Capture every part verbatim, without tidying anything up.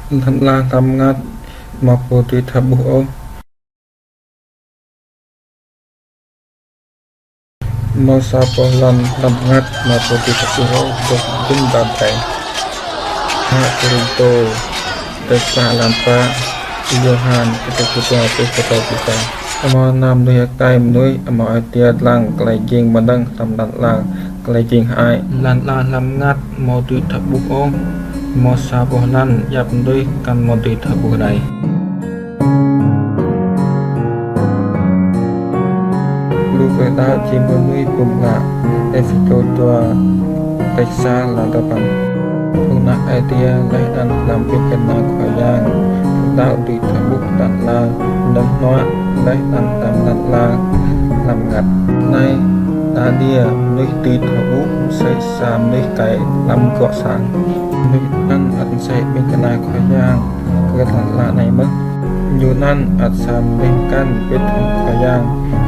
Lăn ala hlăm mngăt, amâo pô dưi thâo ƀuh ôh. Mâo sa boh lăn hlăm mngăt amâo pô dưi thâo ƀuh ôh, dôk dŭm ƀar drei. Hă Kôrantô, kdrêč sa, êlan pă, Yôhan, kdrêč dua, êlan sa truh kơ tlâo. Amâo nao mnuih êkei mnuih, amâo ai tiê dlăng klei jing mnơ̆ng hlăm lăn ala, klei jing hơăi. Lăn ala hlăm mngăt amâo dưi thâo ƀuh ôh, mâo sa boh lăn djăp mnuih kăn amâo dưi thâo ƀuh đei. Lu klei đăo jing mnuih bum lă. Êphêsô dua, kdrêč sa, êlan dua păn. Phung anak Aê Diê leh anăn hlăm ƀĭng kna Khua Yang, phung đăo dưi thâo ƀuh lăn ala, mnơ̆ng hnuă, leh anăn hlăm lăn ala hlăm mngăt. Anei, Đaniel, mnuih dưi thâo ƀuh msĕ sa mnuih êkei hlăm gŏ sang. Mnuih anăn ăt msĕ ƀĭng kna Khua Yang kơ lăn ala anei mơh. Ñu anăn ăt sa mnuih mkăn wĭt hŏng Khua Yang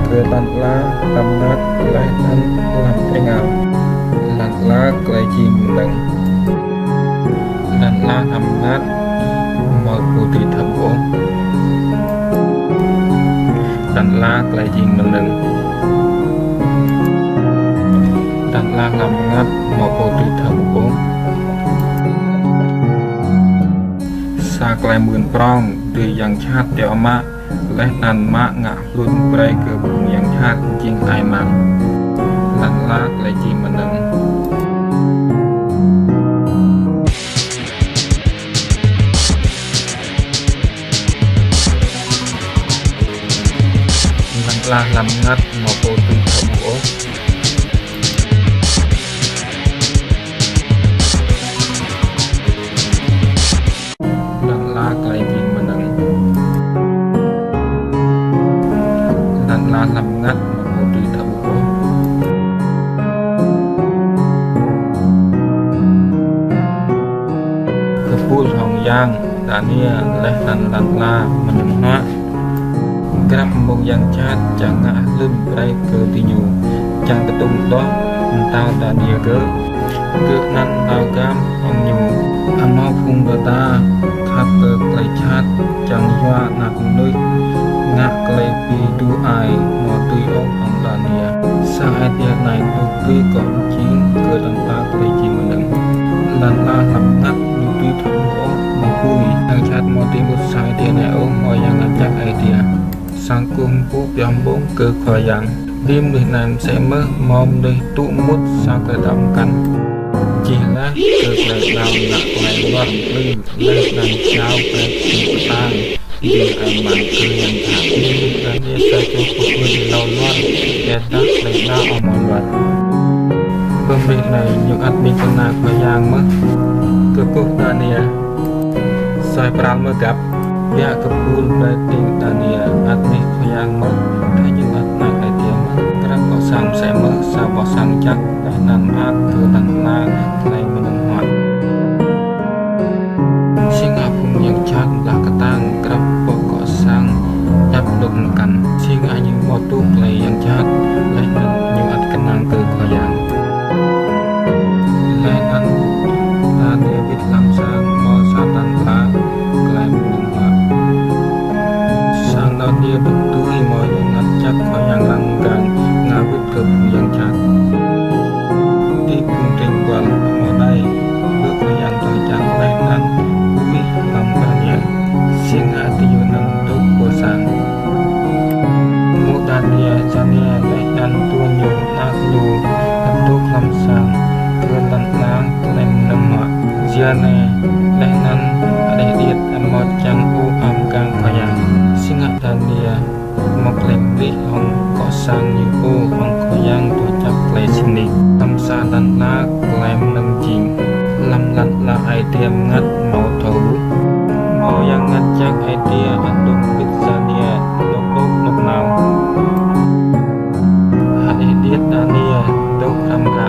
kơ lăn ala hlăm mngăt leh anăn hlăm êngao. Lăn ala klei jing mnơ̆ng. Lăn ala hlăm mngăt amâo pô dưi thâo ƀuh ôh. Lăn ala klei jing mnơ̆ng. Lăn ala hlăm mngăt amâo pô dưi thâo ƀuh ôh. Sa klei mưn prŏng dưi yang jhat tiŏ mă, leh anăn mă ngă hlŭn brei kơ phung yang jhat jing hơăi mang. Lăn ala klei jing mnơ̆ng. Lăn ala hlăm mngăt amâo pô dưi thâo ƀuh ôh. Lăn ala klei jing mnơ̆ng. Lăn ala hlăm mngăt amâo pô dưi thâo ƀuh ôh. Kpul hŏng yang Đaniel leh anăn lăn ala mnơ̆ng hnuă. Grăp mmông yang jhat čiăng ngă hlŭn brei kơ diñu, čiăng ktŭng doh mtao Đaniel gơ̆, gơ̆ anăn nao găm hŏng ñu. Amâo phung đa đa khăp kơ klei jhat čiăng yua anak mnuih ngă klei bi đru ai amâo dưi ôh hŏng Đaniel. Sang Aê Diê anei dôk dưi kŏ mjing kơ lăn ala klei jing mnơ̆ng. Lăn ala hlăm mngăt amâo dưi thâo ƀuh ôh, amâo pui. Yang jhat amâo dưi mŭt sang Aê Diê anei ôh, mâo Yang Mngăt Jăk Aê Diê. Sang kkuh mpŭ pioh mbông kơ Khua Yang. Bi mnuih anei msĕ mơh mâo mnuih tŭ mŭt sang klei đăo mkăn. Jih leh kơ klei đăo ngă klei luar mplư, leh anăn jao klei bi ktang, bi hơăi mang kơ yang jhat. Bi mnuih anei sa čô kkuh êlâo luar, ƀiădah klei đăo amâo luar. Bi mnuih anei ñu ăt ƀĭng kna Khua Yang mơh. Kkuh Đaniel. Soi pral mơh găp, ƀiă kpul brei tĭng Đaniel ăt mĭn Khua Yang mơh, thâo ñu ăt anak Aê Diê mơh. Grăp gŏ sang msĕ mơh, sa boh sang jăk, leh anăn mơak kơ lăn ala klei mnơ̆ng hnuă. Si ngă phung yang jhat blah ktang grăp boh gŏ sang djăp dôk mkăn. Si ngă ñu amâo tŭ klei yang jhat, leh anăn ñu ăt knang kơ Khua Yang. Leh anăn Đaniel wĭt hlăm sang mâo sa lăn ala klei mnơ̆ng hnuă. Sang Đaniel dôk tui mâo Yang Mngăt Jăk Khua Yang lăng mgang ngă wĭt kơ phung yang jhat. Ti phung tĭng buăl mâo đei, bơ Khua Yang doh jăk leh anăn huĭ hlăm Đaniel. Si ngă diñu anăn dôk pô sang. Mâo Đaniel, Đaniel leh anăn dua ñu anak ñu ăt dôk hlăm sang kơ lăn ala klei mnơ̆ng hnuă. Đaniel leh anăn anih điêt amâo čiăng ôh mgang Khua Yang. Si ngă Đaniel mâo klei mlih hŏng gŏ sang ñu pô hŏng Khua Yang doh jăk klei sĭt nik. Hlăm sa lăn ala klei mnơ̆ng jing. Hlăm lăn ala Aê Diê mngăt amâo thâo ƀuh. Mâo Yang Mngăt Jăk Aê Diê ăt dôk mbĭt Đaniel, dôk dôk nao. Anih điêt Đaniel dôk hlăm hră,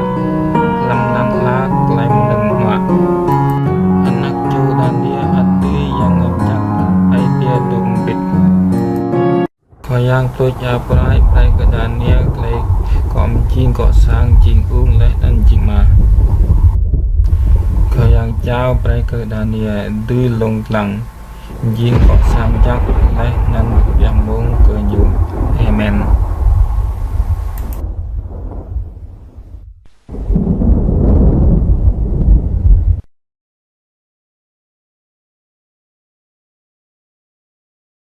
hlăm lăn ala klei mnơ̆ng hnuă. Anak čô Đaniel ăt dưi Yang Mngăt Jăk Aê Diê dôk mbĭt. Khua Yang tuč êa prai brei kơ Đaniel klei kŏ mjing gŏ sang jing ung leh anăn jing ama. Khua Yang Jao brei kơ Đaniel dưi lông dlăng jing gŏ sang jăk leh anăn kbiă mmông kơ ñu. Amen.